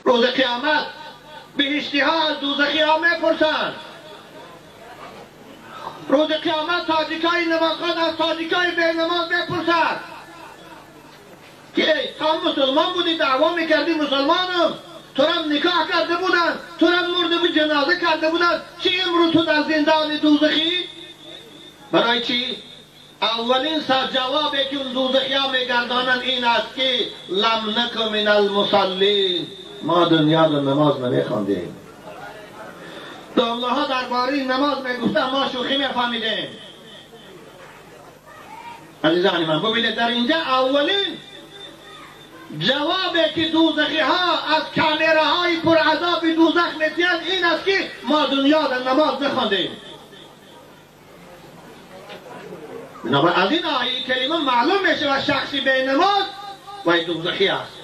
روز قیامت بهشتی ها از دوزخی ها میپرسند. روز قیامت تاجیکای نمازخوان از تاجیکای به نماز میپرسند که ای تو مسلمان بودی، دعوا میکردی مسلمانم، تو را نکاح کرده بودن، تو را مرده بود جنازه کرده بودن، چی امروز تو در زندان دوزخی؟ برای چی؟ اولین سر جوابی که اون دوزخی ها میگردانند این است که لم نک من المصلین، ما دنیا در نماز نمیخواندیم. داملاها درباره نماز میگفتن، ما شوخی میفهمیدیم. عزیزان من ببینید در اینجا اولین جوابی که دوزخی ها از کامره های پر عذاب دوزخ میتیند این است که ما دنیا در نماز نخواندیم. بنابراین از این آیه کریمه معلوم میشه و شخصی به نماز و دوزخی است.